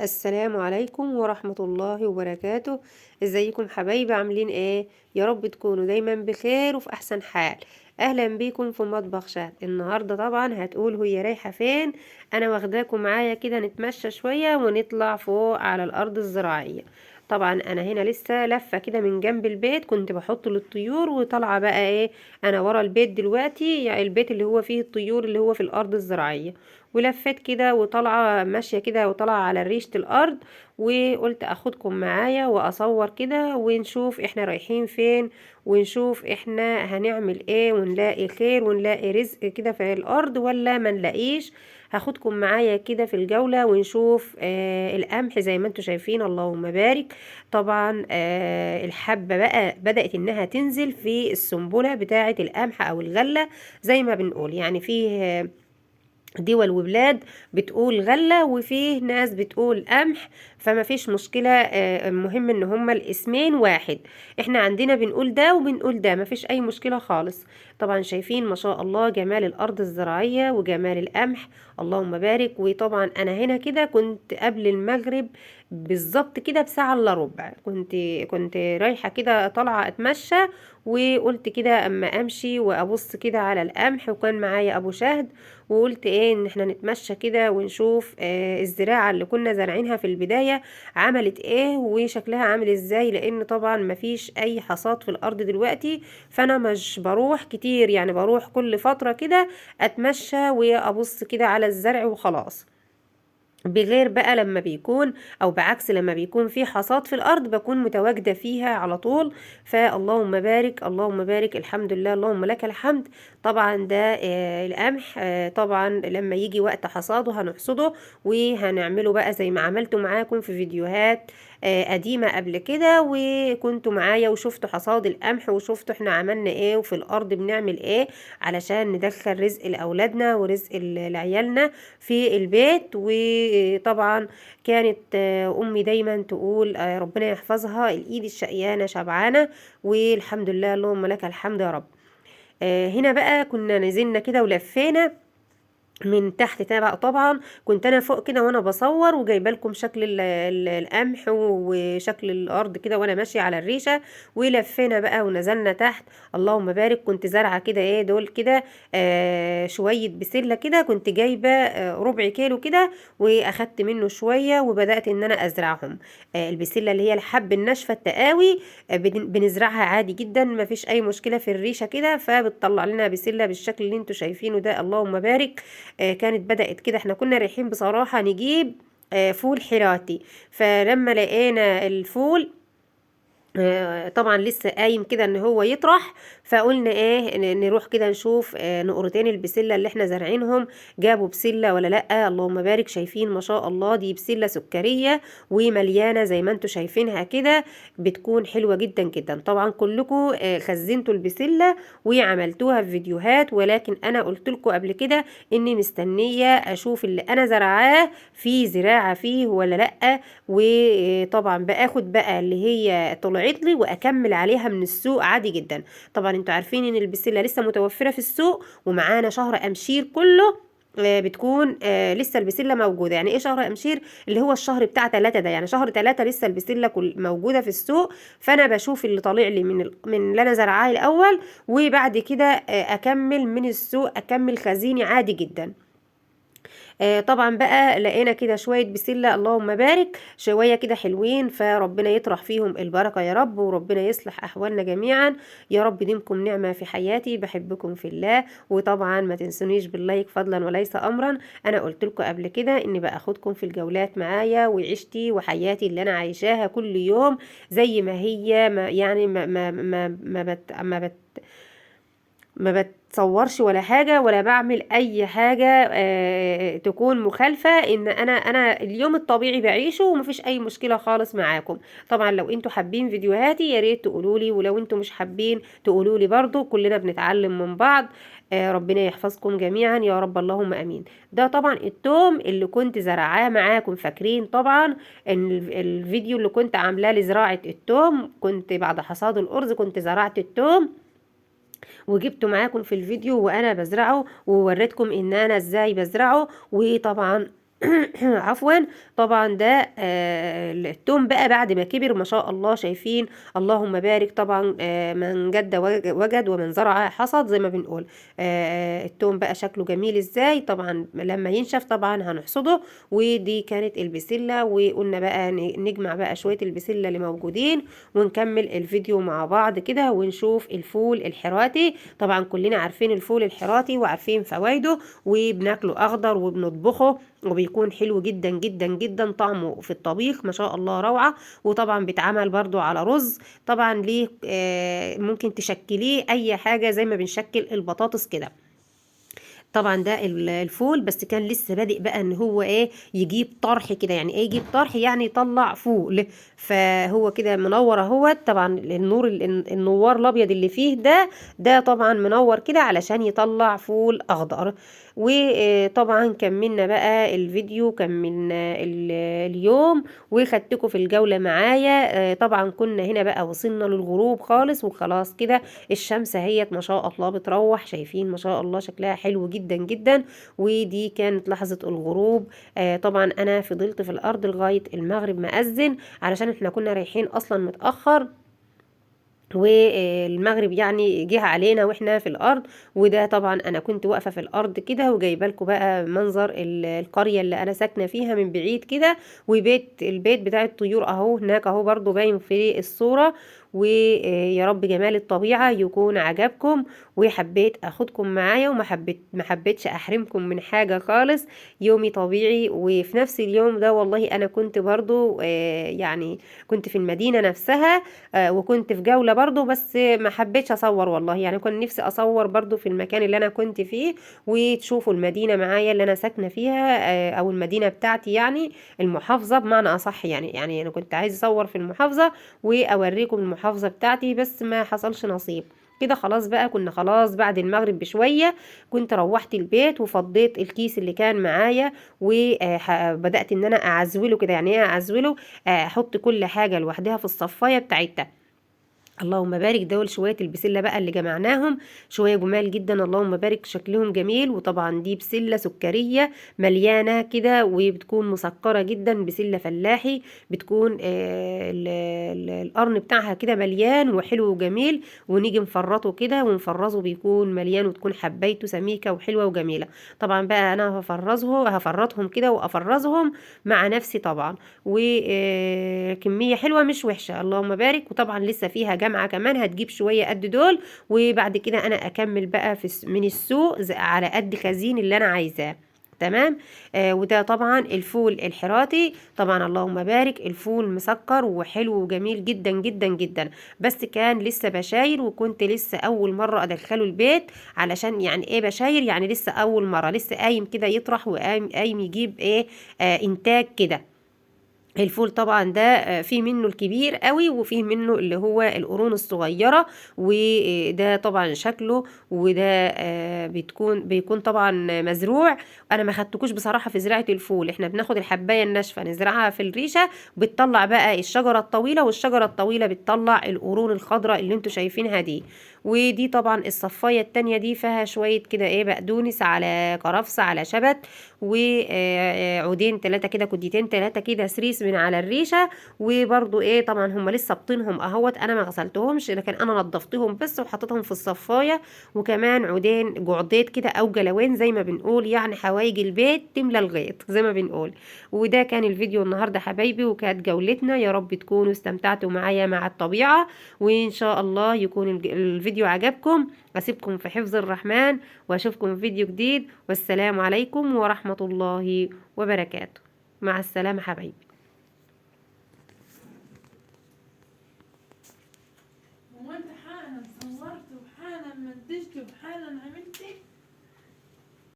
السلام عليكم ورحمة الله وبركاته. ازيكم حبايبي؟ عاملين ايه؟ يا رب تكونوا دايما بخير وفي احسن حال. اهلا بيكم في مطبخ شهد. النهاردة طبعا هتقول هي رايحة فين؟ انا واخداكم معايا كده نتمشى شوية ونطلع فوق على الارض الزراعية. طبعا انا هنا لسه لفة كده من جنب البيت، كنت بحط للطيور وطالعة بقى ايه، انا ورا البيت دلوقتي، يعني البيت اللي هو فيه الطيور اللي هو في الارض الزراعية، ولفت كده وطالعة ماشية كده وطالعة على ريشة الأرض، وقلت أخدكم معايا وأصور كده ونشوف إحنا رايحين فين ونشوف إحنا هنعمل إيه ونلاقي خير ونلاقي رزق كده في الأرض ولا ما نلاقيش. هاخدكم معايا كده في الجولة ونشوف القمح زي ما انتم شايفين، اللهم بارك. طبعا الحبة بقى بدأت إنها تنزل في السنبلة بتاعة القمح أو الغلة زي ما بنقول، يعني فيه دول وبلاد بتقول غلة وفيه ناس بتقول قمح، فما فيش مشكلة. المهم ان هما الاسمين واحد، احنا عندنا بنقول ده وبنقول ده، ما فيش اي مشكلة خالص. طبعا شايفين ما شاء الله جمال الارض الزراعية وجمال القمح، اللهم بارك. وطبعا انا هنا كده كنت قبل المغرب بالظبط كده بساعة الا ربع، كنت رايحة كده طالعة اتمشى، وقلت كده اما امشي وابص كده على القمح، وكان معايا ابو شهد، وقلت ايه ان احنا نتمشى كده ونشوف الزراعة اللي كنا زارعينها في البداية عملت ايه وشكلها عامل ازاي، لان طبعا مفيش اي حصاد في الارض دلوقتي، فانا مش بروح كتير، يعني بروح كل فترة كده اتمشى وابص كده على الزرع وخلاص. بغير بقى لما بيكون او بعكس لما بيكون في حصاد في الارض بكون متواجدة فيها على طول. فاللهم بارك اللهم بارك، الحمد لله اللهم لك الحمد. طبعا ده القمح، طبعا لما يجي وقت حصاده هنحصده وهنعمله بقى زي ما عملته معاكم في فيديوهات قديمة قبل كده، وكنتوا معايا وشفتوا حصاد القمح وشفتوا احنا عملنا ايه وفي الارض بنعمل ايه علشان ندخل رزق لاولادنا ورزق لعيالنا في البيت. وطبعا كانت امي دايما تقول ربنا يحفظها، الايد الشقيانه شبعانه، والحمد لله اللهم لك الحمد يا رب. هنا بقى كنا نزلنا كده ولفينا من تحت تابع، طبعا كنت انا فوق كده وانا بصور وجايبه لكم شكل القمح وشكل الارض كده وانا ماشية على الريشة، ولفينا بقى ونزلنا تحت، اللهم بارك. كنت زارعه كده ايه دول كده شوية بسلة كده، كنت جايبه ربع كيلو كده واخدت منه شوية وبدات ان انا ازرعهم. البسله اللي هي الحب الناشفه التقاوي، بنزرعها عادي جدا، ما فيش اي مشكلة في الريشة كده، فبتطلع لنا بسلة بالشكل اللي انتوا شايفينه ده، اللهم بارك. كانت بدأت كده، احنا كنا رايحين بصراحة نجيب فول حراتي، فلما لقينا الفول طبعا لسه قايم كده ان هو يطرح، فقلنا ايه نروح كده نشوف نقرتين البسلة اللي احنا زارعينهم جابوا بسلة ولا لا. اللهم بارك، شايفين ما شاء الله دي بسلة سكرية ومليانة زي ما انتوا شايفينها كده، بتكون حلوة جدا جدا. طبعا كلكم خزنتوا البسلة وعملتوها في فيديوهات، ولكن انا قلت لكم قبل كده اني مستنية اشوف اللي انا زرعاه في زراعة فيه ولا لا، وطبعا باخد بقى اللي هي طلعت لي واكمل عليها من السوق عادي جدا. طبعا انتوا عارفين ان البسله لسه متوفرة في السوق، ومعانا شهر امشير كله بتكون لسه البسله موجودة. يعني ايه شهر امشير؟ اللي هو الشهر بتاع 3 ده، يعني شهر 3 لسه البسله موجودة في السوق، فانا بشوف اللي طالع لي من اللي انا زرعاه الاول، وبعد كده اكمل من السوق، اكمل خزيني عادي جدا. طبعا بقى لقينا كده شوية بسلة اللهم بارك، شوية كده حلوين، فربنا يطرح فيهم البركة يا رب، وربنا يصلح أحوالنا جميعا يا رب. ديمكم نعمة في حياتي، بحبكم في الله. وطبعا ما تنسونيش باللايك فضلا وليس أمرا. أنا قلت لكم قبل كده إني باخدكم في الجولات معايا وعيشتي وحياتي اللي أنا عايشاها كل يوم زي ما هي، ما يعني ما ما ما ما بت ما بت ما بتصورش ولا حاجة ولا بعمل أي حاجة تكون مخالفة، إن أنا اليوم الطبيعي بعيشه ومفيش أي مشكلة خالص معاكم. طبعا لو انتوا حابين فيديوهاتي يا ريت تقولولي، ولو انتوا مش حابين تقولولي برضو، كلنا بنتعلم من بعض. ربنا يحفظكم جميعا يا رب، اللهم امين. ده طبعا التوم اللي كنت زرعاه معاكم، فاكرين طبعا ان الفيديو اللي كنت عاملاه لزراعة التوم، كنت بعد حصاد الأرز كنت زرعت التوم وجبته معاكم في الفيديو وانا بزرعه، ووريتكم ان انا ازاي بزرعه. وطبعا عفوا. طبعا ده التوم بقى بعد ما كبر ما شاء الله، شايفين اللهم بارك. طبعا من جد وجد ومن زرع حصد زي ما بنقول. التوم بقى شكله جميل ازاي، طبعا لما ينشف طبعا هنحصده. ودي كانت البسلة، وقلنا بقى نجمع بقى شوية البسلة اللي موجودين ونكمل الفيديو مع بعض كده ونشوف الفول الحراتي. طبعا كلنا عارفين الفول الحراتي وعارفين فوائده، وبناكله اخضر وبنطبخه وبيكون حلو جدا جدا جدا، طعمه في الطبيخ ما شاء الله روعة. وطبعا بيتعمل برضو على رز، طبعا ليه ممكن تشكليه اي حاجة زي ما بنشكل البطاطس كده. طبعا ده الفول بس كان لسه بادئ بقى ان هو ايه يجيب طرح كده، يعني ايه يجيب طرح؟ يعني يطلع فول، فهو كده منور اهوت. طبعا النور النوار الابيض اللي فيه ده طبعا منور كده علشان يطلع فول اخضر. وطبعا كملنا بقى الفيديو، كملنا اليوم وخدتكم في الجولة معايا. طبعا كنا هنا بقى وصلنا للغروب خالص وخلاص كده، الشمس اهيت ما شاء الله بتروح، شايفين ما شاء الله شكلها حلو جدا جدا. ودي كانت لحظة الغروب. طبعا انا فضلت في الارض لغاية المغرب ما اذن، علشان احنا كنا رايحين اصلا متأخر والمغرب يعني جه علينا واحنا في الارض. وده طبعا انا كنت واقفه في الارض كده وجايبه لكم بقى منظر القريه اللي انا ساكنه فيها من بعيد كده، وبيت البيت بتاع الطيور اهو هناك اهو برضو باين في الصوره. ويا رب جمال الطبيعه يكون عجبكم، وحبيت اخدكم معايا وما حبيت ما حبيتش احرمكم من حاجه خالص. يومي طبيعي، وفي نفس اليوم ده والله انا كنت برضو يعني كنت في المدينه نفسها، وكنت في جولة برضو، بس ما حبيتش اصور والله، يعني كان نفسي اصور برضو في المكان اللي انا كنت فيه وتشوفوا المدينة معايا اللي انا ساكنة فيها، او المدينة بتاعتي يعني المحافظة بمعنى اصح، يعني انا كنت عايزة اصور في المحافظة واوريكم المحافظة بتاعتي، بس ما حصلش نصيب كده. خلاص بقى كنا خلاص بعد المغرب بشوية كنت روحت البيت وفضيت الكيس اللي كان معايا، وبدأت ان انا اعزوله كده. يعني ايه اعزوله؟ احط كل حاجة لوحدها في الصفاية بتاعتها. اللهم بارك. دول شوية البسلة بقى اللي جمعناهم، شوية جمال جدا اللهم بارك، شكلهم جميل. وطبعا دي بسلة سكرية مليانة كده وبتكون مسكرة جدا، بسلة فلاحي بتكون القرن بتاعها كده مليان وحلو وجميل، ونيجي نفرطه كده ونفرزه بيكون مليان وتكون حبايته سميكة وحلوة وجميلة. طبعا بقى انا هفرطهم كده وافرزهم مع نفسي طبعا، وكمية حلوة مش وحشة اللهم بارك. وطبعا لسه فيها جمعة كمان هتجيب شوية قد دول، وبعد كده انا اكمل بقى من السوق على قد خزين اللي انا عايزاه. تمام. وده طبعا الفول الحراتي، طبعا اللهم بارك الفول مسكر وحلو وجميل جدا جدا جدا، بس كان لسه بشاير وكنت لسه اول مرة ادخله البيت، علشان يعني ايه بشاير؟ يعني لسه اول مرة، لسه قايم كده يطرح وقايم يجيب ايه انتاج كده. الفول طبعا ده فيه منه الكبير قوي وفيه منه اللي هو القرون الصغيرة، وده طبعا شكله، وده بيكون طبعا مزروع. انا ما خدتكوش بصراحة في زراعة الفول، احنا بناخد الحباية الناشفة نزرعها في الريشة، بتطلع بقى الشجرة الطويلة، والشجرة الطويلة بتطلع القرون الخضراء اللي انتوا شايفينها دي. ودي طبعا الصفاية التانية دي فيها شوية كده ايه بقدونس على كرفس على شبت، وعودين تلاتة كده، كديتين تلاتة كده سريس من على الريشة. وبرضو ايه طبعا هم لسه بطينهم اهوت، انا ما غسلتهمش لكن انا نظفتهم بس وحطيتهم في الصفاية. وكمان عودين جعديت كده او جلوين زي ما بنقول، يعني حوايج البيت تملى الغيط زي ما بنقول. وده كان الفيديو النهارده حبايبي، وكانت جولتنا، يا رب تكونوا استمتعتوا معايا مع الطبيعة، وان شاء الله يكون الفيديو عجبكم. اسيبكم في حفظ الرحمن واشوفكم في فيديو جديد، والسلام عليكم ورحمة الله وبركاته. مع السلامة حبايبي. وانت حالا صورت وحالا منتجت وحالا عملتي.